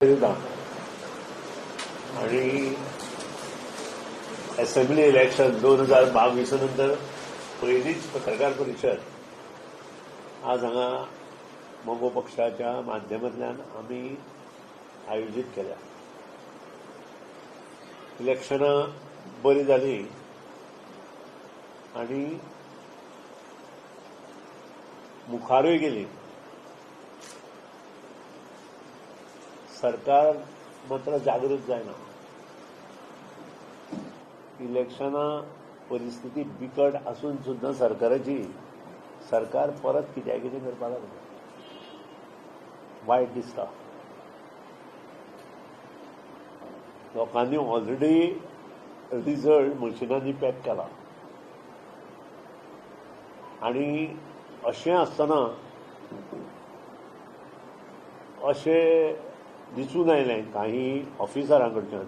दिता आणि assembly election 2022 नंतर पहिलीच पत्रकार परिशद आज हांगा मगो पक्षाच्या माध्यमांतल्यान आमी आयोजीत केल्या. इलेक्शनां बरी जाली आनी मुखारूय गेली. सरकार मात्र जागृत जायना. इलेक्शनां परिस्थिती बिकट आसून सुद्दां सरकाराची सरकार परत कित्याक कितें करपाक लागता, वायट दिसता. लोकांनी ऑलरेडी रिजल्ट मशिनांनी पॅक केला आनी अशें आसतना अशें दिसून आयलें काही ऑफिसरां कडच्यान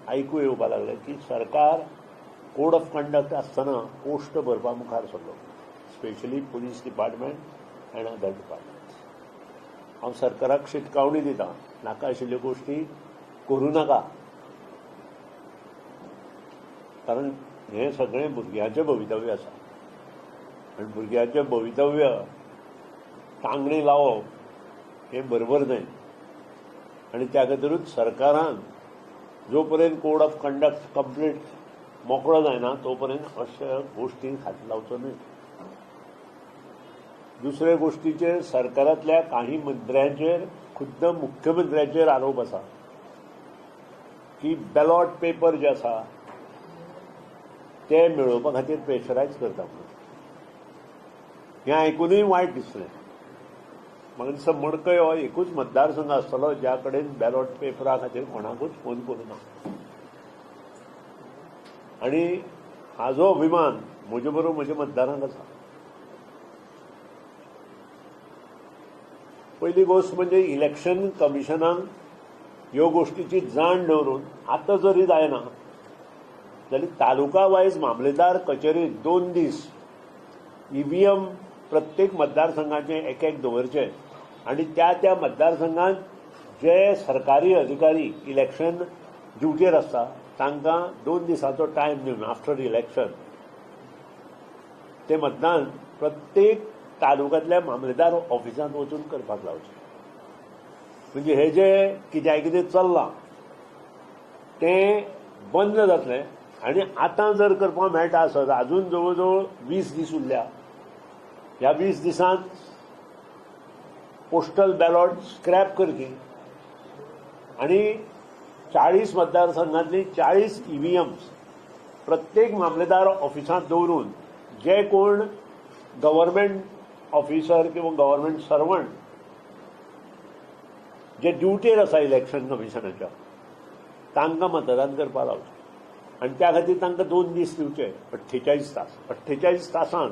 आयकू येवपाक लागलें की सरकार कोड ऑफ कंडक्ट आसतना पोस्ट भरपा मुखार सरलो, specially police department and other department. हांव सरकाराक शिटकावणी दितां, नाका आशिल्ल्यो गोश्टी करूं नाका, कारण हें सगळें भुरग्यांचें भवितव्य आसा आनी भुरग्यांचें भवितव्य तांगणी लावप हें बरोबर न्हय. आनी त्या खातीरूच सरकारान जो पर्यंत कोड ऑफ कंडक्ट कंप्लीट मोकळो जायना तो पर्यंत अशा गोश्टींक हात लावचो न्हय. दुसरे गोश्टीचेर सरकारांतल्या काही मंत्र्यांचेर, खुद्द मुख्यमंत्र्यांचेर आरोप आसा की बॅलॉट पेपर जे आसा ते मेळोवपा खातीर प्रेशरायज करता म्हणून. हें आयकुनूय वायट दिसलें. म्हाका दिसता मडकय हो एकूच मतदारसंघ आसतलो ज्या कडेन बॅलॉट पेपरा खातीर कोणाकूच फोन करूं ना. आनी हाजो अभिमान म्हजे बरोबर म्हज्या मतदारांक आसा. पयली गोश्ट म्हणजे इलेक्शन कमिशनान ह्यो गोश्टीची जाण दवरून आतां जरी जायना जाल्यार तालुका वायज मामलेदार कचेरीत 2 दीस ईव्हीएम प्रत्येक मतदारसंघाचे एक एक दवरचे आनी त्या त्या मतदारसंघात जे सरकारी अधिकारी इलेक्शन ड्युटेर आसता तांकां 2 दिसांचो टायम दिवन आफ्टर इलेक्शन ते मतदान प्रत्येक तालुक्यांतल्या मामलेदार ऑफिसांत वचून करपाक लावचें. म्हणजे हे जे कित्याक कितें चल्लां तें बंद जातलें. आनी आतां जर करपाक मेळटा आसत, अजून जवळ जवळ 20 दीस उरल्या, ह्या 20 दिसांत पोस्टल बॅलॉट स्क्रॅप करची आनी 40 मतदारसंघांतली 40 ईव्हीएम्स प्रत्येक मामलेदार ऑफिसांत दवरून जे कोण गव्हर्मेंट ऑफिसर किंवा गव्हर्मेंट सर्वंट जे ड्युटेर आसा इलेक्शन कमिशनाच्या तांकां मतदान करपाक लावचें. आनी त्या खातीर तांकां 2 दीस दिवचे, 48 तास. 48 तासांत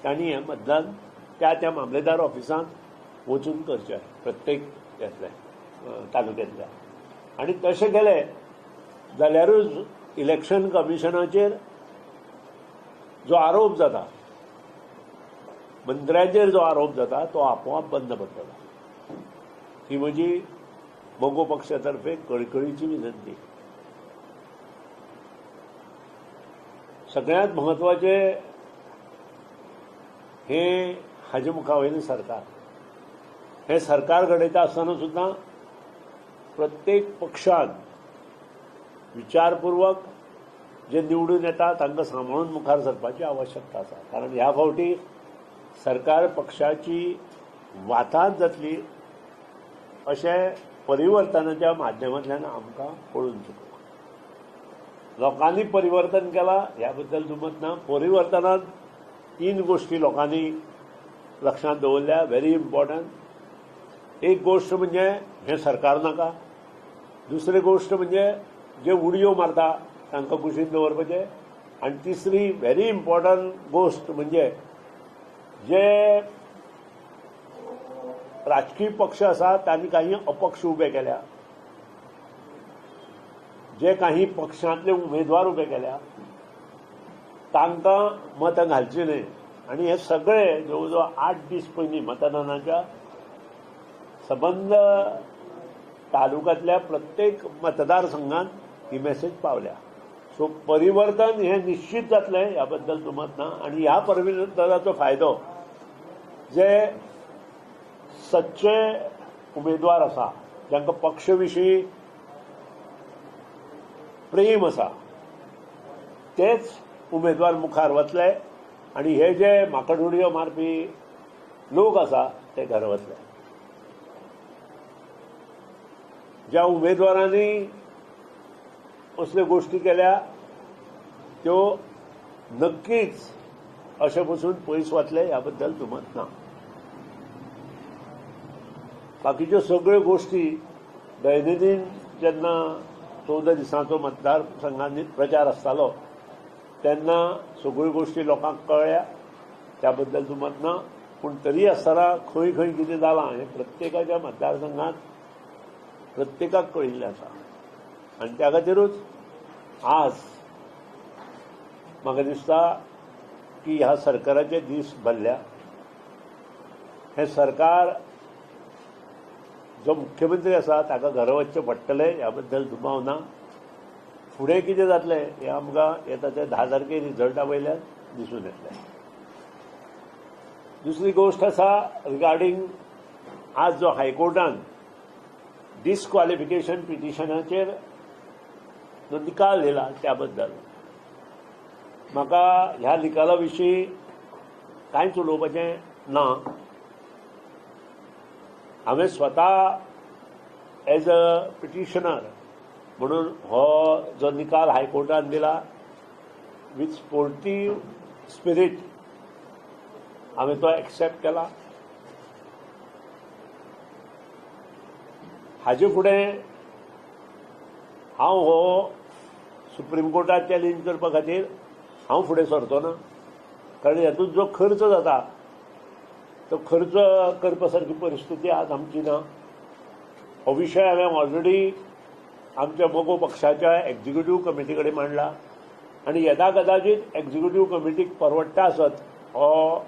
तांणी हें मतदान त्या त्या मामलेदार ऑफिसांत वचून करचें प्रत्येक हेतल्या तालुक्यांतल्या. आनी तशें केलें जाल्यारूच इलेक्शन कमिशनाचेर जो आरोप जाता, मंत्र्यांचेर जो आरोप जाता तो आपोआप बंद पडटलो. ही म्हजी मगो पक्षा तर्फे कळकळीची विनंती. सगळ्यांत म्हत्वाचें हें हाजे मुखा वयलें सरकार. हें सरकार घडयता आसतना सुद्दां प्रत्येक पक्षान विचारपूर्वक जे निवडून येता तांकां सांबाळून मुखार सरपाची आवश्यकता आसा. कारण ह्या फावटी सरकार पक्षाची वाताच जातली अशें परिवर्तनाच्या माध्यमांतल्यान आमकां पळोवन चुकलां. लोकांनी परिवर्तन केलां ह्या बद्दल दुमत ना. परिवर्तनांत 3 गोश्टी लोकांनी लक्षांत दवरल्या, व्हेरी इम्पॉर्टंट. एक गोश्ट म्हणजे हें सरकार नाका, दुसरी गोश्ट म्हणजे जे उडयो मारता तांकां कुशीन दवरपाचें, आनी तिसरी व्हेरी इम्पॉर्टंट गोश्ट म्हणजे जे राजकीय पक्ष आसा तांणी काही अपक्ष उबे केल्या, जे काही पक्षांतले उमेदवार उबे केल्या तांकां मतां घालचीं न्हय. आनी हे सगळे जवळ जवळ 8 दीस पयलीं मतदानाच्या सबंद तालुक्यांतल्या प्रत्येक मतदारसंघात ही मेसेज पावल्या. सो परिवर्तन हे निश्चित जातलें ह्या बद्दल दुमत ना. आनी ह्या परिवर्तनाचो फायदो जे सच्चे उमेदवार आसा, जांकां पक्ष विशीं प्रेम आसा, तेच उमेदवार मुखार वतले आनी हे जे माकडउडयो मारपी लोक आसा ते घरा वतले. ज्या उमेदवारांनी असल्यो गोश्टी केल्या त्यो नक्कीच अशें पसून पयस वतले ह्या बद्दल दुमत ना. बाकीच्यो सगळ्यो गोश्टी दैनंदीन जेन्ना 14 दिसांचो मतदारसंघांनी प्रचार आसतालो तेन्ना सगळ्यो गोश्टी लोकांक कळ्ळ्या, त्या बद्दल दुमत ना. पूण तरी आसतना खंय खंय कितें जालां हें प्रत्येकाच्या मतदारसंघांत प्रत्येकाक कळिल्लें आसा. आनी त्या खातीरूच आज म्हाका दिसता की ह्या सरकाराचे दीस भरल्या. हें सरकार जो मुख्यमंत्री आसा ताका घरा वचचें पडटलें ह्या बद्दल दुबाव ना. फुडें कितें जातलें हें आमकां येता ते 10 तारखेर रिजल्टा वयल्यान दिसून येतलें. दुसरी गोश्ट आसा रिगार्डींग आज जो हायकोर्टान डिस्क्वॉलिफिकेशन पिटिशनाचेर जो निकाल दिला त्या बद्दल म्हाका ह्या निकाला विशीं कांयच उलोवपाचें ना. हांवें स्वता एज अ पिटिशनर म्हणून हो जो निकाल हायकोर्टान दिला विथ स्पोर्टीव स्पिरीट हांवें तो एक्सेप्ट केला. हाजे फुडें हांव हो सुप्रीम कोर्टात चॅलेंज करपा खातीर हांव फुडें सरचो ना, कारण हातूंत जो खर्च जाता तो खर्च करपा सारकी परिस्थिती आज आमची ना. हो विशय हांवें ऑलरेडी आमच्या मगो पक्षाच्या एक्झिक्युटीव कमिटी कडेन मांडला आनी येदा कदाचीत एक्झिक्युटीव कमिटीक परवडटा आसत हो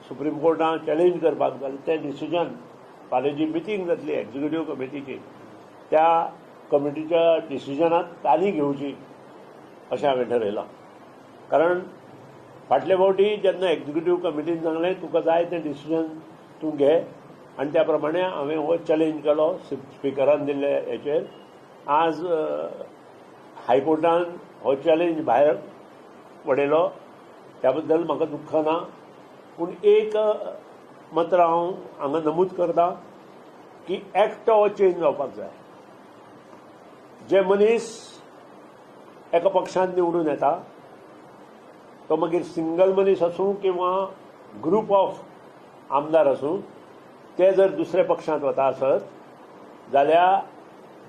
सुप्रीम कोर्टान चॅलेंज करपाक जाल्यार तें डिसिजन फाल्यां जी मिटींग जातली एक्झिक्युटीव कमिटीची त्या कमिटीच्या डिसिजनाक ताली घेवची अशें हांवें ठरयलां. कारण फाटले फावटी जेन्ना एक्झिक्युटीव कमिटीन सांगलें तुका जाय तें डिसिजन तूं घे आनी त्या प्रमाणे हांवें हो चॅलेंज केलो स्पिकरान दिल्ले हेचेर. आज हायकोर्टान हो चॅलेंज भायर वडयलो त्या बद्दल म्हाका दुख्ख ना. पूण एक मात्र हांव हांगा नमूद करता की एक्ट हो चेंज जावपाक जाय. जे मनीस एका पक्षांत निवडून येता तो मागीर सिंगल मनीस आसूं किंवा ग्रूप ऑफ आमदार आसूं, ते जर दुसऱ्या पक्षांत वता आसत जाल्यार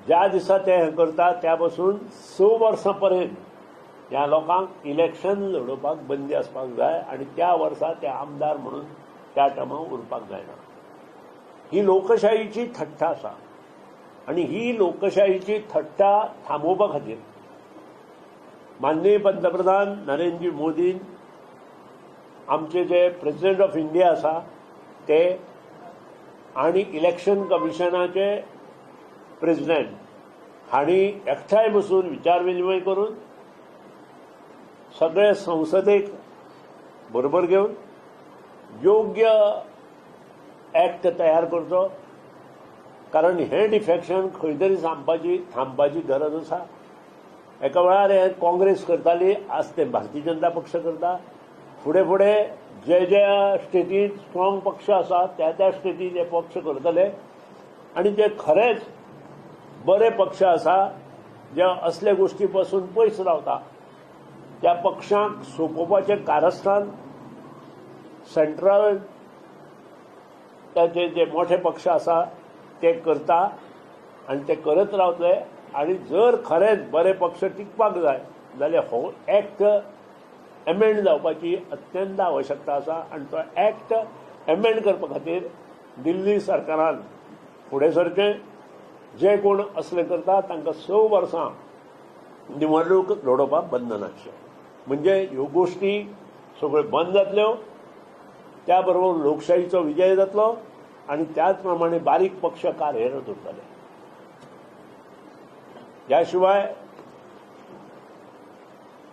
ज्या दिसा ते हें करता त्या पासून 6 वर्सां पर्यंत ह्या लोकांक इलेक्शन लडोवपाक बंदी आसपाक जाय आनी त्या वर्सा ते आमदार म्हणून त्या टर्माक उरपाक जायना. ही लोकशाहीची थट्टा आसा आनी ही लोकशाहीची थट्टा थांबोवपा खातीर माननीय पंतप्रधान नरेंद्र मोदीन आमचे जे प्रेसिडेंट ऑफ इंडिया आसा ते आनी इलेक्शन कमिशनाचे प्रेसिडेंट हांणी एकठांय बसून विचार विनिमय करून सगळे संसदेक बरोबर घेवन योग्य एक्ट तयार करचो. कारण हें डिफेक्शन खंय तरी थांबपाची गरज आसा. एका वेळार हें काँग्रेस करताली, आज तें भारतीय जनता पक्ष करता. फुडें फुडें जे ज्या स्टेटींत स्ट्रॉंग पक्ष आसा त्या त्या स्टेटींत हे पक्ष करतले आनी जे खरेंच बरे पक्ष आसा जे असले गोश्टी पासून पयस रावता त्या पक्षांक सोंपोवपाचें कारस्थान सेंट्रल ताचे जे मोठे पक्ष आसा ते करता आनी ते करत रावतले. आनी जर खरेंच बरे पक्ष टिकपाक जाय जाल्यार हो एक्ट एमेंड जावपाची अत्यंत आवश्यकता आसा आनी तो एक्ट एमेंड करपा खातीर दिल्ली सरकारान फुडें सरचें. जे कोण असले करता तांकां 6 वर्सां निवडणूक लडोवपाक बंधन आसचें. म्हणजे ह्यो गोश्टी सगळ्यो बंद जातल्यो, त्या बरोबर लोकशाहीचो विजय जातलो आनी त्याच प्रमाणे बारीक पक्ष कार्यरत उरतले. ह्या शिवाय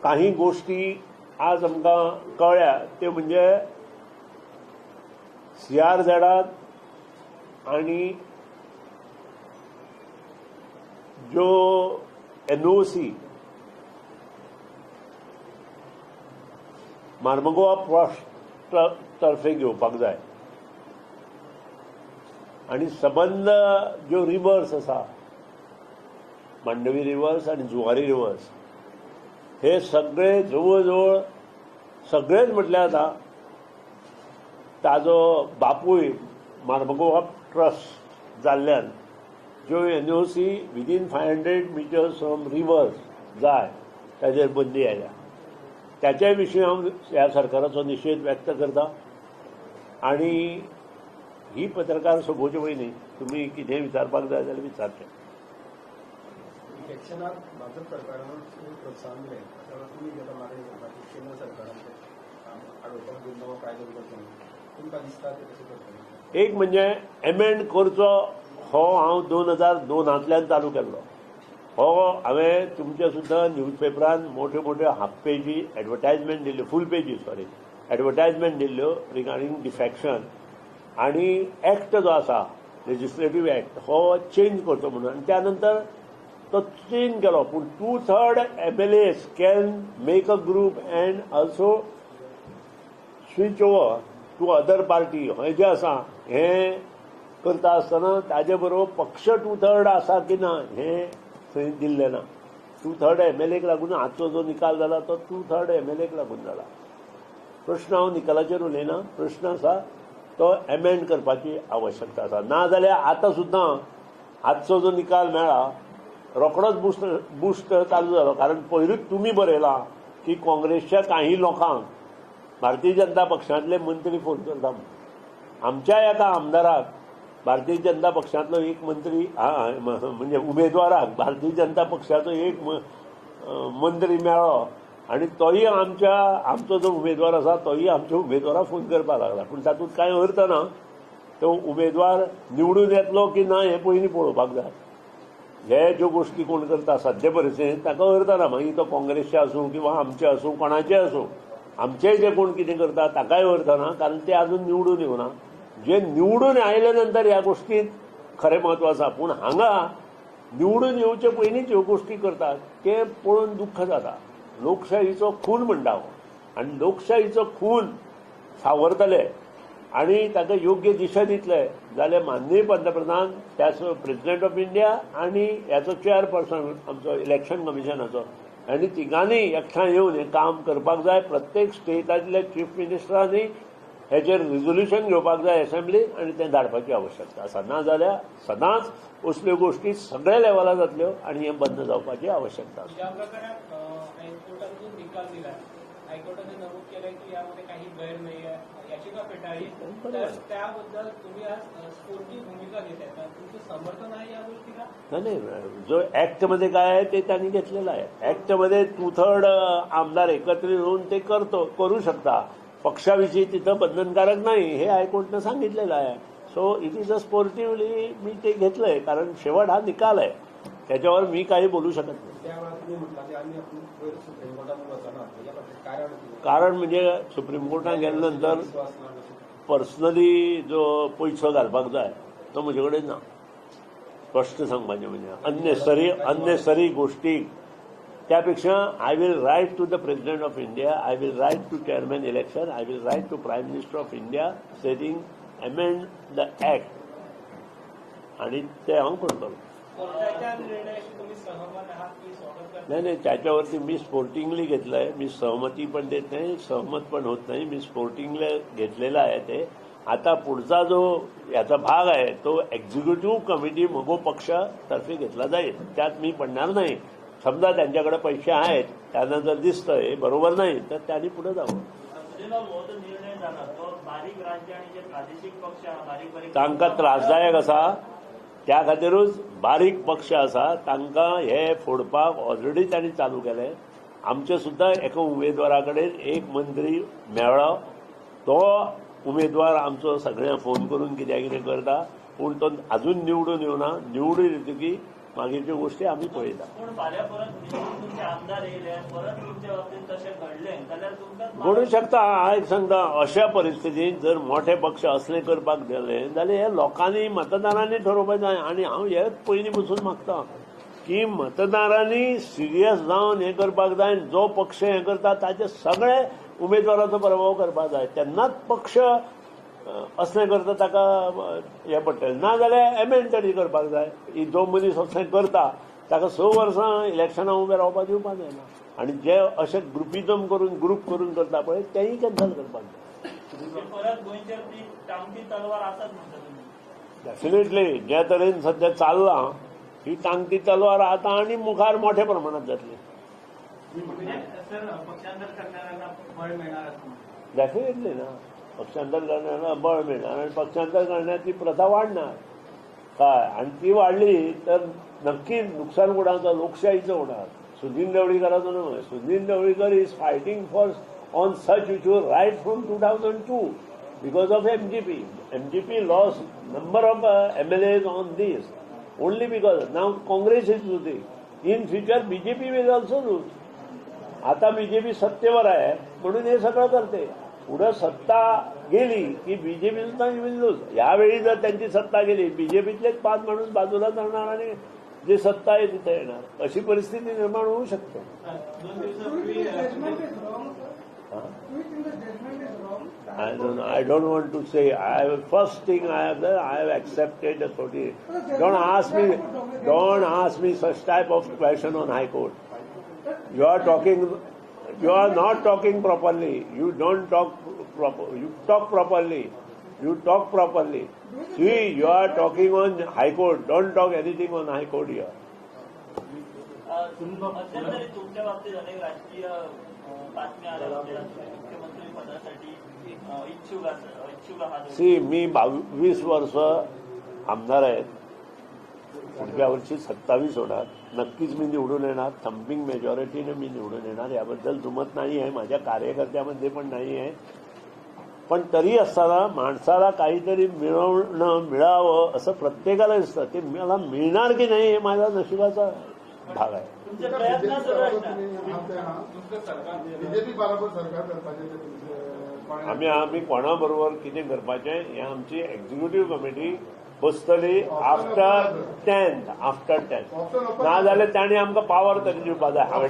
काही गोष्टी आज आमकां कळ्ळ्या त्यो म्हणजे सीआरझेडात आणि ज्यो एनओसी मार्मगोवा ट्रस्ट तर्फे घेवपाक जाय आणि सबंद ज्यो रिवर्स आसा मांडवी रिवर्स आणि जुवारी रिवर्स हे सगळे जवळ जवळ सगळेच म्हटल्यार जाता ताजो बापूय मार्मगोवा ट्रस्ट जाल्ल्यान ज्यो NOC within 500 meters from rivers जाय ताजेर बंदी आयल्या. त्याच्या विशीं हांव ह्या सरकाराचो निशेध व्यक्त करता. आणि ही पत्रकार सोबोवचे पयलीं तुमी कितेंय विचारपाक जाय जाल्यार विचारचें. इलेक्शनाक भाजप सरकारान प्रोत्साहन दिलें, तुमी आतां मागणी करता केंद्र सरकारान आडोवपाक नवो कायदो करचो, तुमकां दिसता ते कशें करतले? एक म्हणजे एमेंड करचो हो हांव 2002 चालू केल्लो. हो हांवें तुमच्या सुद्दां न्यूजपेपरान मोठ्यो मोठ्यो हाफ पेजी एडवर्टायजमेंट दिल्ल्यो, फूल पेजी सॉरी एडवर्टायजमेंट दिल्ल्यो रिगार्डींग डिफॅक्शन. आणि एक्ट जो आसा लेजिस्लेटीव एक्ट हो चेंज करचो म्हणून, आनी त्या नंतर तो चेंज केलो. पूण 2/3 MLAs can make a group and also switch over to other party. हें जें आसा हें करता आसतना ताजे बरोबर पक्ष 2/3 आसा की ना हें थंय दिल्लें ना. 2/3 एमएलएक लागून आजचो जो निकाल जाला तो 2/3 एमएलएक लागून जाला. प्रश्न हांव निकालाचेर उलयना, प्रश्न आसा तो एमेंड करपाची आवश्यकता आसा. ना जाल्यार आतां सुद्दां आजचो जो निकाल मेळ्ळा रोखडोच बुस्ट चालू जालो. कारण पयरूच तुमी बरयलां की काँग्रेसच्या काही लोकांक भारतीय जनता पक्षांतले मंत्री फोन करता. आमच्या एका आमदाराक भारतीय जनता पक्षांतलो एक मंत्री म्हणजे उमेदवाराक भारतीय जनता पक्षाचो एक मंत्री मेळ्ळो आनी तोय आमच्या आमचो जो उमेदवार आसा तोय आमच्या उमेदवाराक फोन करपाक लागला. पूण तातूंत कांय अर्थ ना. तो उमेदवार निवडून येतलो की ना हें पयलीं पळोवपाक जाय. हे ज्यो गोष्टी कोण करता सद्या परिस्थितींत ताका अर्थ ना. मागीर तो काँग्रेसचे आसूं किंवा आमचे आसूं कोणाचे आसूं, आमचेय जे कोण कितें करता ताकाय अर्थ ना, कारण ते अजून निवडून येवना. जे निवडून आयले नंतर ह्या गोष्टीत खरें म्हत्व आसा. पूण हांगा निवडून येवचे पयलींच ह्यो गोष्टी करतात ते पळोवन दुख्ख जाता. लोकशाहीचो खून म्हणटा हो, आनी लोकशाहीचो खून सावरतले आनी ताका योग्य दिशा दितले जाल्यार माननीय पंतप्रधान त्याच प्रेसिडेंट ऑफ इंडिया आनी ह्याचो चेअरपर्सन आमचो इलेक्शन कमिशनाचो आनी तिगांनी एकठांय येवन हें काम करपाक जाय. प्रत्येक स्टेटांतल्या चीफ मिनिस्टरांनी हेचेर रिजोल्युशन घेवपाक जाय एसेंब्ली आनी तें धाडपाची आवश्यकता आसा. ना जाल्यार सदांच असल्यो गोष्टी सगळ्या लेवलार जातल्यो आनी हें बंद जावपाची आवश्यकता आसा. ज्या प्रकारात हायकोर्टान जो निकाल दिला, हायकोर्टाने नमूद केलंय की यामध्ये काही गैर नाही आहे, याचिका फेटाळली, तर त्याबद्दल तुम्ही आज स्फूर्ती भूमिका घेताय, तर तुमचं समर्थन आहे या गोष्टीला? नाही, जो ऍक्टमध्ये काय आहे ते त्यांनी घेतलेलं आहे. ऍक्टमध्ये 2/3 आमदार एकत्रित होऊन ते करू शकता, पक्षाविषयी तिथं बंधनकारक नाही हे हायकोर्टनं सांगितलेलं आहे. So it is a sportively मी ते घेतलंय, कारण शेवट हा निकाल आहे, त्याच्यावर मी काही बोलू शकत नाही. कारण म्हणजे सुप्रीम कोर्टात गेल्यानंतर पर्सनली जो पयसो घालपाक जाय तो म्हजे कडेन ना. स्पश्ट सांगपाचें म्हणजे अननेसरी गोष्टी त्यापेक्षा I will write to the president of India, I will write to chairman election, I will write to prime minister of India stating amend the act आणि ते हांव करतलो. नाही नाही, त्याच्यावरती मी स्पोर्टिंगली घेतलंय. मी सहमती पण देत नाही, सहमत पण होत नाही. मी स्पोर्टिंगला घेतलेलं आहे ते. आता पुढचा जो याचा भाग आहे तो एक्झिक्युटिव्ह कमिटी मगो पक्षातर्फे घेतला जाईल, त्यात मी पडणार नाही. समजा त्यांच्याकडे पैसे आहेत, त्यांना जर दिसतंय बरोबर नाही तर त्यांनी पुढे जावं. तांकां त्रासदायक आसा, त्या खातीरूच बारीक पक्ष आसा तांकां हे फोडपाक ऑलरेडी तांणी चालू केलें. आमचे सुद्दां एका उमेदवारा कडेन एक मंत्री मेळ्ळो, तो उमेदवार आमचो सगळ्यांक फोन करून कित्याक कितें करता, पूण तो अजून निवडून येवना. निवडून येतकीर मागीरच्यो गोष्टी आमी पळयता. पूण फाल्यां परत तुमचे आमदार येयले परत तुमच्या बाबतींत तशें घडलें जाल्यार तुमकां घडूं शकता. हांव एक सांगता, अशा परिस्थितींत जर मोठे पक्ष असले करपाक गेले जाल्यार हे लोकांनी मतदारांनी ठरोवपाक जाय. आनी हांव हेच पयलीं पसून मागता की मतदारांनी सिरियस जावन हें करपाक जाय. जो पक्ष हें करता ताचे सगळे उमेदवाराचो प्रभाव करपाक जाय, तेन्नाच पक्ष असलें करता ताका हें पडटलें. ना जाल्यार एमेंड तरी करपाक जाय. जो मनीस असलें करता ताका 6 वर्सां इलेक्शनाक उबें रावपाक दिवपाक जायना. आनी जे अशें ग्रुपिजम करून ग्रूप करून करता पळय तेंय कॅन्सल करपाक जाय. परत गोंयचेर ती टांगती तलवार आसात म्हणटा तुमी? डेफिनेटली ज्या तरेन सध्या चाललां ही टांगती तलवार आतां आनी मुखार मोठ्या प्रमाणात जातली. सर, पक्षांतर करणाऱ्यांना बळ मिळणार असं? डेफिनेटली ना, पक्षांतर करणाऱ्यांना बळ मिळणार आणि पक्षांतर करण्याची प्रथा वाढणार काय, आणि ती वाढली तर नक्की नुकसान कोणाचं? लोकशाहीचं होणार. सुदिन ढवळीकराचं न्हय. Sudin Dhavalikar is fighting for on such issue right from 2002 because of MGP. MGP lost number of MLAs on this only because now Congress is losing. In future BJP will also lose. आता BJP सत्तेवर आहे म्हणून हे सगळं करते. पुढं सत्ता गेली की बीजेपी सुद्धा will lose. यावेळी जर त्यांची सत्ता गेली बीजेपीतलेच 5 माणूस बाजूला जाणार आणि जे सत्ता आहे तिथे येणार, अशी परिस्थिती निर्माण होऊ शकते. 2 दिवसापूर्वी I don't know. I don't want to say. First thing I have done, I have accepted authority. Don't ask me. Don't ask me such type of question on High Court. You are talking. You are not talking properly. You don't talk proper. You talk properly. You talk properly. See, you are talking on High Court. Don't talk anything on High Court here. मध्यंतरी तुमच्या बाबतीत अनेक राजकीय बातम्या आल्या होत्या, मुख्यमंत्री पदासाठी इच्छुक आहात. सी, मी 22 वर्ष आमदार आहेत, पुढच्या वर्षी 27 होणार. नक्कीच मी निवडून येणार, थम्पिंग मेजॉरिटीने मी निवडून येणार, याबद्दल दुमत नाही आहे, माझ्या कार्यकर्त्यामध्ये पण नाही आहे. पण तरी असताना माणसाला काहीतरी मिळवणं मिळावं असं प्रत्येकाला दिसतं. ते मला मिळणार की नाही हे माझ्या नशिबाचा भाग आहे. आम्ही आम्ही कोणा बरोबर कितें करपाचें हें आमची एक्झिक्युटीव कमिटी बसतली आफ्टर 10th. ना जाल्यार तांणी आमकां पावर तरी दिवपाक जाय. हांवें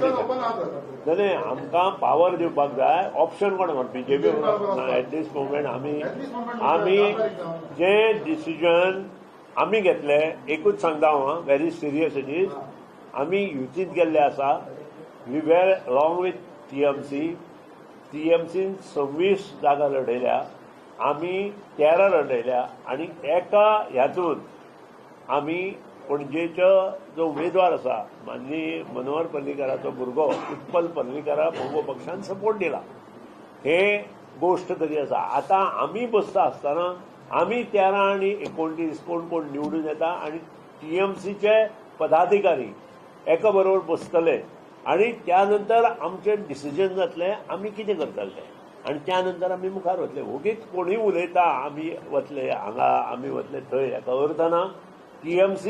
नाही, आमकां पावर दिवपाक जाय. ऑप्शन कोण बीजेपी ना. एट दीस मोमेंट आमी आमी जे डिसिजन आमी घेतले, एकूच सांगता हांव, व्हेरी सिरियस it is. आमी युतींत गेल्ले आसा. We were along with TMC. टीएमसीन 26 जागा लढयल्या, आमी 13 लढयल्या आनी एका ह्यातून आमी पणजेचो जो उमेदवार आसा माननीय मनोहर पर्रीकाराचो भुरगो उत्पल पर्रीकारा मगो पक्षान सपोर्ट दिला. हे गोष्ट तरी आसा. आतां आमी बसता आसतना आमी 13 आनी 29 कोण कोण निवडून येता आनी टीएमसीचे पदाधिकारी एका बरोबर बसतले आनी त्यानंतर आमचें डिसिजन जातलें आमी कितें करतले तें, आनी त्यानंतर आमी मुखार वतले. ओगीच कोणूय उलयता आमी वतले हांगा आमी वतले थंय, हाका अर्थ ना. TMC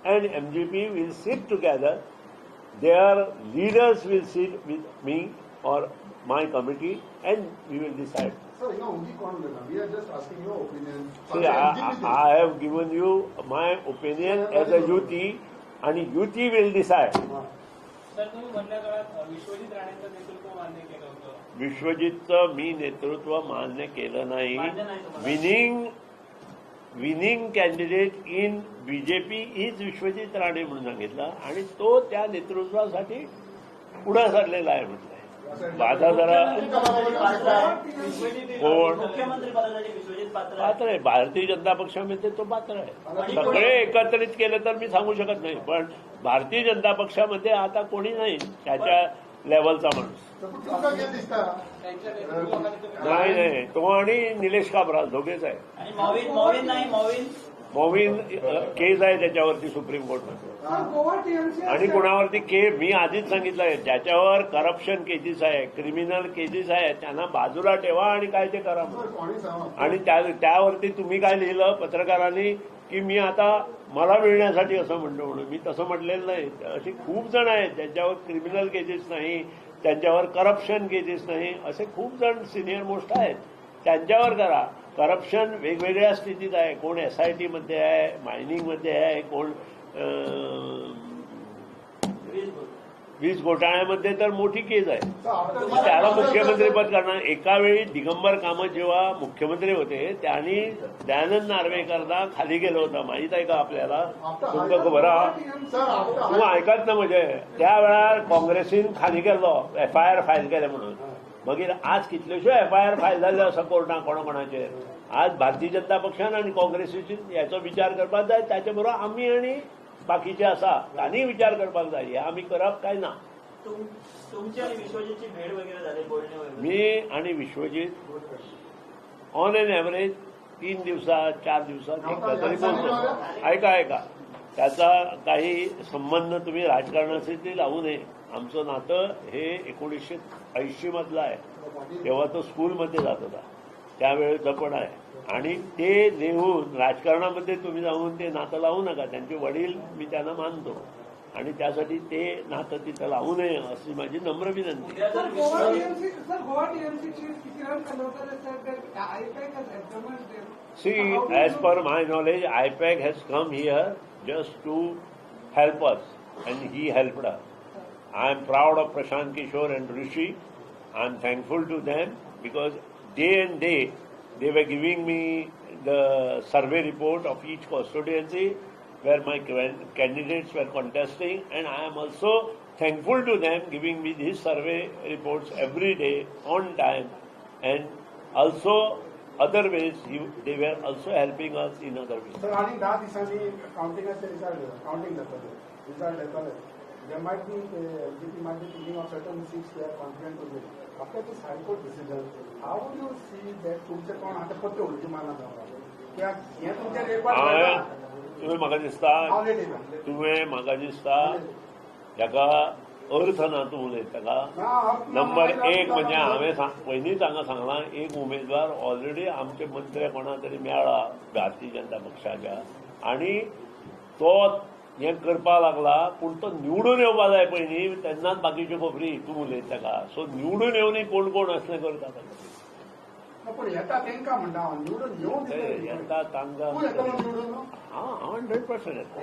and MGP will sit together, their leaders will sit with me or my committee and we will decide. Sir, you know, we are just asking your opinion. See, I have given you my opinion as a UT and UT will decide. Sir, तुम्ही मधल्या काळात विश्वजित राणेंचं नेतृत्व मान्य केलं होतं. विश्वजितचं मी नेतृत्व मान्य केलं नाही. Winning candidate in BJP is Vishwajit Rane म्हणून सांगितलं आणि तो त्या नेतृत्वासाठी पुढे सरलेला आहे म्हटलंय. माझा जरा कोण पात्र आहे, भारतीय जनता पक्षामध्ये तो पात्र आहे. सगळे एकत्रित केले तर मी सांगू शकत नाही, पण भारतीय जनता पक्षामध्ये आता कोणी नाही त्याच्या लेवलचा माणूस. नाही नाही, तो आणि निलेश काब्राल दोघेच आहे. मॉविन केस आहे त्याच्यावरती सुप्रीम कोर्टमध्ये, आणि कोणावरती केस मी आधीच सांगितलं आहे, ज्याच्यावर करप्शन केसेस आहे, क्रिमिनल केसेस आहे, त्यांना बाजूला ठेवा आणि काय ते करा. आणि त्यावरती तुम्ही काय लिहिलं पत्रकारांनी, की मी आता मला मिळण्यासाठी असं म्हणतो म्हणून. मी तसं म्हटलेलं नाही. असे खूप जण आहेत ज्यांच्यावर क्रिमिनल केसेस नाही, त्यांच्यावर करप्शन केसेस नाही, असे खूप जण सिनियर मोस्ट आहेत, त्यांच्यावर करा. करप्शन वेगवेगळ्या स्थितीत आहे, कोण SIT मध्ये आहे, मायनिंगमध्ये आहे, कोण वीज घोटाळ्यामध्ये तर मोठी केस आहे, त्याला मुख्यमंत्रीपद करणार. एका वेळी दिगंबर कामत जेव्हा मुख्यमंत्री होते त्यांनी दयानंद नार्वेकरला खाली गेलं होतं, माहित आहे का आपल्याला? तुमकां खबर आहा? तूं आयकत ना. म्हणजे त्या वेळार काँग्रेसीन खाली गेल्लो FIR file केले म्हणून. मागीर आज कितल्योश्यो FIR file जाल्ल्यो आसा कोर्टान कोणा कोणाचेर. आज भारतीय जनता पक्षान आनी काँग्रेसीन हेचो विचार करपाक जाय. ताचे बरोबर आमी आनी बाकीचे आसा तांणी विचार करपाक जाय. हे आमी करप काय ना. तुमची आणि विश्वजीतची भेट वगैरे झाली, बोलणे वगैरे? मी आणि विश्वजीत ऑन एन एव्हरेज 3 दिवसात 4 दिवसात एकदा तरी बोलतो. ऐका ऐका, त्याचा काही संबंध तुम्ही राजकारणाशी लावू नये. आमचं नातं हे 1980 मधलं आहे, तेव्हा तो स्कूलमध्ये जात होता त्यावेळेचं पण आहे. आणि ते नेऊन राजकारणामध्ये तुम्ही जाऊन ते नातं लावू नका. त्यांचे वडील मी त्यांना मानतो आणि त्यासाठी ते नातं तिथं लावू नये अशी माझी नम्र विनंती. See, as per my knowledge, IPAC has come here just to help us and he helped us. I am proud of Prashant Kishor and Rishi. I am thankful to them because day and day they were giving me the survey report of each constituency where my candidates were contesting, and I am also thankful to them giving me these survey reports every day on time, and also other ways they were also helping us in other ways. Sir, आणि 10 दिसांनी काउंटिंगाचे result, counting जातले, result येतले. There might be LGP might be thinking of certain seats they are confident to win. After this High Court decision, how would you see that तुमचे कोण आता पत्ते उलटी मारना कित्याक हें तुमचे रेकॉर्ड? तुवें म्हाका दिसता, तुवें म्हाका दिसता हाका अर्थ ना तूं उलयता ताका. नंबर 1 म्हणजे हांवें पयलींच हांगा सांगलां, एक उमेदवार ऑलरेडी आमचे मंत्री कोणा तरी मेळ्ळा भारतीय जनता पक्षाच्या आनी तो हें करपाक लागला, पूण तो निवडून येवपा जाय पयलीं, तेन्नाच बाकीच्यो खबरी तूं उलयता ताका. सो निवडून येवनूय कोण कोण असलें करता ताका. पूण येता तांकां म्हणटा हांव, निवडून येवन येता तांकां. हांव 100% येता.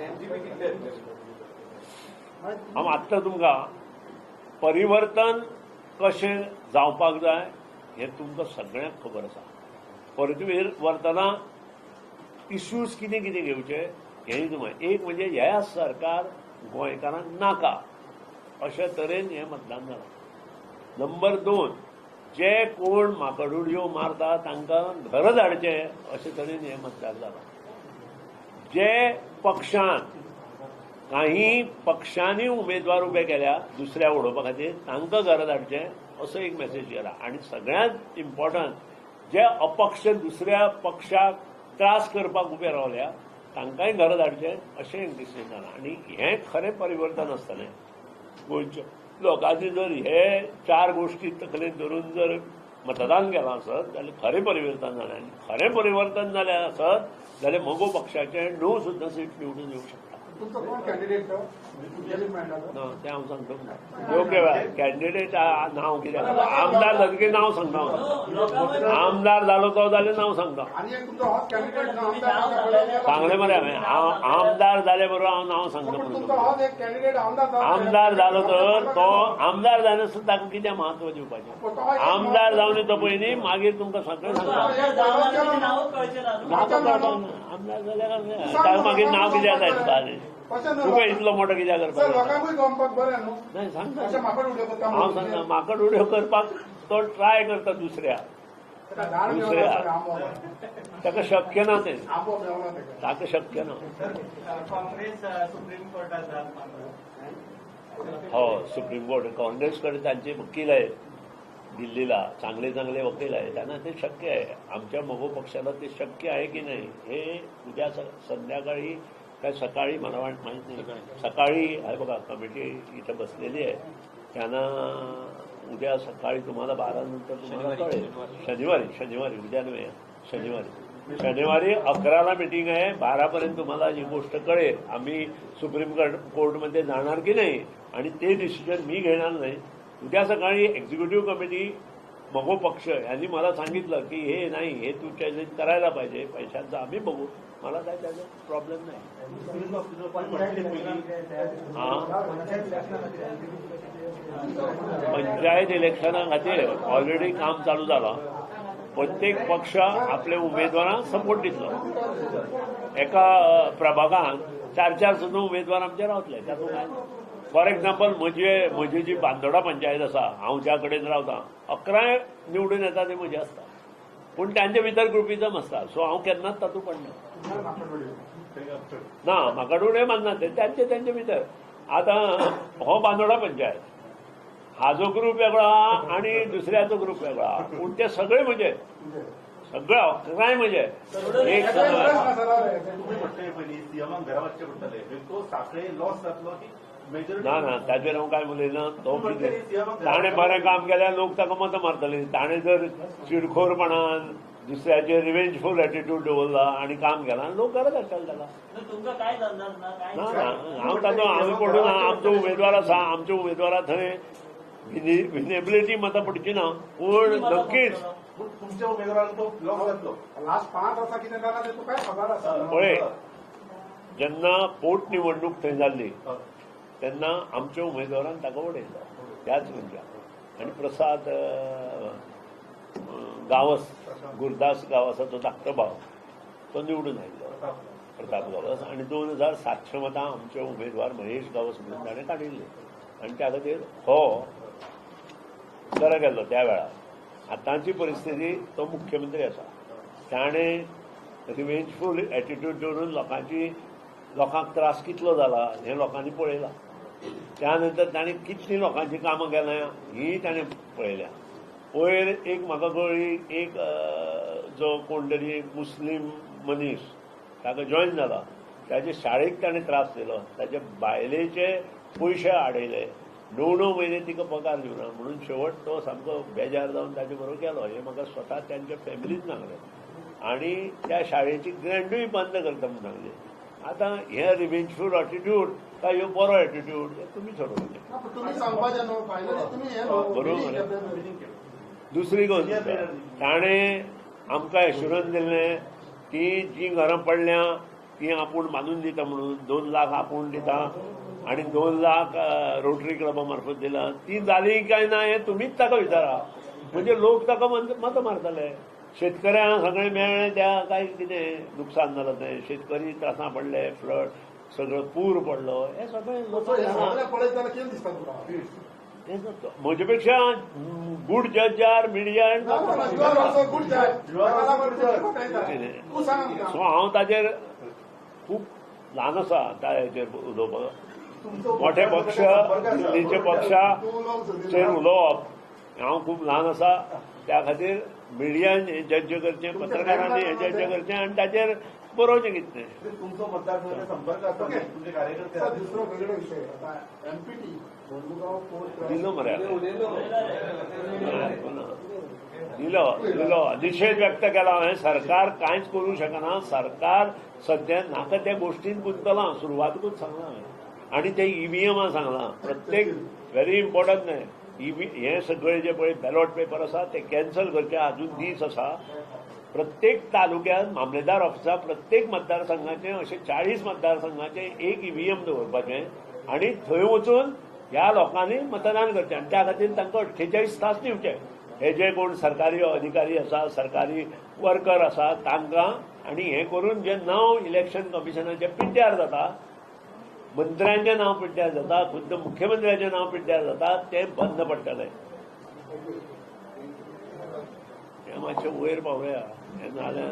हांव आत्तां तुमकां परिवर्तन कशें जावपाक जाय हें तुमकां सगळ्यांक खबर आसा. परिवर्तना इश्यूज कितें कितें घेवचे हें तुमकां. एक म्हणजे ह्या सरकार गोंयकारांक नाका अशे तरेन हें मतदान जालां. नंबर 2, जे कोण माकडउडयो मारता तांकां घरा धाडचे अशे तरेन हें मतदान जालां. जे पक्षान काही पक्षांनी उमेदवार उबे केल्या दुसऱ्या उडोवपा खातीर तांकां घरा धाडचें असो एक मेसेज गेला. आनी सगळ्यांत इम्पॉर्टंट, जे अपक्ष दुसऱ्या पक्षाक त्रास करपाक उबे रावल्या तांकांय घरा धाडचें अशें एक डिसिजन जालां. आनी हें खरें परिवर्तन आसतलें. गोंयच्या लोकांनी जर हे 4 गोश्टी तकलेन धरून जर मतदान केलां आसत जाल्यार खरें परिवर्तन जालें. आनी खरें परिवर्तन जालें आसत जाल्यार मगो पक्षाचें 9 सुद्दां सीट निवडून येवंक शकता. तुमचो कोण कॅन्डिडेट तो? ना तें हांव सांगता. योग्य वेळार कॅन्डिडेट नांव कितें, आमदार जातकीर नांव सांगता हांव. आमदार जालो तो जाल्यार नांव सांगता. सांगलें मरे हांवें, हांव आमदार जाले बरोबर हांव नांव सांगता म्हणून. आमदार जालो तर तो आमदार जायनासतना ताका कितें म्हत्व दिवपाचें? आमदार जावन तो पयलीं मागीर तुमकां सगळें सांगता. आमदार जाल्यार ताका मागीर नांव कितें जाता तुका? तुका इतलो मोठो कित्याक करपाक? नाही सांगता हांव, सांगता माकड उडयो करपाक तो ट्राय करता दुसऱ्या दुसऱ्या ताका शक्य ना, तें ताका शक्य ना. काँग्रेस सुप्रीम कोर्टात हो, सुप्रीम कोर्ट काँग्रेस कडेन तांचे वकील आहेत दिल्लीला, चांगले चांगले वकील आहेत, त्यांना ते शक्य आहे. आमच्या मगो पक्षाला ते शक्य आहे की नाही हे उद्या संध्याकाळी काय सकाळी मला माहीत नाही, सकाळी आहे बघा कमिटी इथं बसलेली आहे, त्यांना उद्या सकाळी तुम्हाला 12 नंतर तुम्हाला कळेल. शनिवारी, शनिवारी, उद्या नव्हे, शनिवारी. शनिवारी 11ला मिटिंग आहे, 12पर्यंत तुम्हाला ही गोष्ट कळेल आम्ही सुप्रीम कोर्टमध्ये जाणार की नाही, आणि ते डिसिजन मी घेणार नाही. उद्या सकाळी एक्झिक्युटिव्ह कमिटी मगो पक्ष यांनी मला सांगितलं की हे नाही, हे तू चॅलेंज करायला पाहिजे, पैशांचा आम्ही बघू, मला काय त्याचा प्रॉब्लेम नाही. पंचायत इलेक्शना खातीर ऑलरेडी काम चालू जालां. प्रत्येक पक्ष आपले उमेदवारांक सपोर्ट दितलो. एका प्रभागान 4-4 सुद्दां उमेदवार आमचे रावतले. तातूंत काय, फॉर एक्झाम्पल म्हजी जी बांदोडा पंचायत आसा, हांव ज्या कडेन रावता, 11 निवडून येता ते म्हजे आसता, पूण तांचे भितर ग्रुपिजम आसता. सो हांव केन्नाच तातूंत पडना. ना, म्हाका उडय मानना ते तांचे तांचे भितर. आतां हो बांदोडा पंचायत हाजो ग्रूप वेगळो आनी दुसऱ्याचो ग्रूप वेगळो, पूण ते सगळे म्हजे, सगळे 11 म्हजे एक. ना ना, ताचेर हांव काय उलयना. तो ताणें बरें काम केल्यार लोक ताका मतां मारतले. ताणें जर चिडखोरपणान दुसऱ्याचेर रिवेंजफूल एटिट्यूड दवरला आनी काम केलां, लोक घरा धाडटले ताका. ना ना, हांव ताचो हांव पडूं ना. आमचो उमेदवार आसा, आमच्या उमेदवारा थंय विनेबिलिटी मतां पडची ना, पूण नक्कीच पळय, जेन्ना पोटनिवडणूक थंय जाल्ली तेन्ना आमच्या उमेदवारान ताका उडयलो त्याच मनशाक. आनी प्रसाद गांवस, गुरदास गांवसाचो धाकटो भाव, तो निवडून आयिल्लो, प्रताप गांवस. आनी 2700 मतां आमचे उमेदवार महेश गांवस म्हणून ताणें काडिल्ली, आनी त्या खातीर हो बरो गेल्लो त्या वेळार. आतांची परिस्थिती, तो मुख्यमंत्री आसा, ताणें रिवेंजफूल एटिट्यूड दवरून लोकांक त्रास कितलो जाला हें लोकांनी पळयलां. त्यानंतर ताणें कितलीं लोकांची कामां केल्या ही ताणें पळयल्या. पयर एक म्हाका कळ्ळी, एक जो कोण तरी मुस्लीम मनीस ताका जॉयन जाला, ताजे शाळेक ताणें त्रास दिलो, ताजे बायलेचे पयशे आडयले, 9-9 म्हयने तिका पगार दिवना म्हणून शेवट तो सामको बेजार जावन ताजे बरोबर गेलो. हें म्हाका स्वता तांच्या फॅमिलीन सांगलें. आनी त्या शाळेची ग्रँडूय बंद करता म्हणून सांगलें. आतां हे रिवेंजफूल एटिट्यूड काय ह्यो बरो एटिट्यूड हें तुमी ठरोवचें. बरोबर. दुसरी गोश्ट, ताणें आमकां एश्युरन्स दिल्लें की जीं घरां पडल्यां तीं आपूण बांदून दिता म्हणून, 2 लाख आपूण दिता आनी 2 लाख रोटरी क्लबा मार्फत दिला. ती जाली काय ना हें तुमीच ताका विचारा. म्हणजे लोक ताका मतां मारतले. शेतकऱ्यांक सगळें मेळ्ळें त्या काय कितें नुकसान जालां तें, शेतकरी त्रासां पडले, फ्लड सगळो पूर पडलो, हें सगळें म्हजे पेक्षा गुड जज आर मिडिया. सो हांव ताचेर खूब ल्हान आसा ताचेर उलोवपाक. मोठे पक्ष दिल्लीचे पक्षाचेर उलोवप हांव खूब ल्हान आसा. त्या खातीर मिडियान हें जज करचें, पत्रकारांनी हें जज करचें आनी ताचेर बरोवचें कितें. तुमचो मतदारसंघाचो संपर्क आसा तुमचे कार्यकर्ते. दुसरो वेगळो विशय, आतां एमपीटी दिलो मरे, दिलो दिलो निशेध व्यक्त केला हांवें. सरकार कांयच करूंक शकना. सरकार सद्या नाका त्या गोश्टीन गुंतलां, सुरवातकूच सांगलां हांवें. आनी ते ईव्हीएमा सांगलां, प्रत्येक व्हेरी इम्पॉर्टंट न्हय ईव्ही हे सगळे जे पळय बॅलॉट पेपर आसा ते कॅन्सल करचे अजून दीस आसा. प्रत्येक तालुक्यात मामलेदार ऑफिसा प्रत्येक मतदारसंघाचे अशे 40 मतदारसंघाचे एक ईव्हीएम दवरपाचें आनी थंय वचून ह्या लोकांनी मतदान करचें. आनी त्या खातीर तांकां 48 तास दिवचे. हे जे कोण सरकारी अधिकारी आसा, सरकारी वर्कर आसा तांकां, आनी हें करून जे नांव इलेक्शन कमिशनाचें पिड्ड्यार जाता, मंत्र्यांचें नांव पिड्ड्यार जाता, खुद्द मुख्यमंत्र्याचें नांव पिड्ड्यार जाता, तें बंद पडटलें. हें मातशें वयर पावया, हें जालें.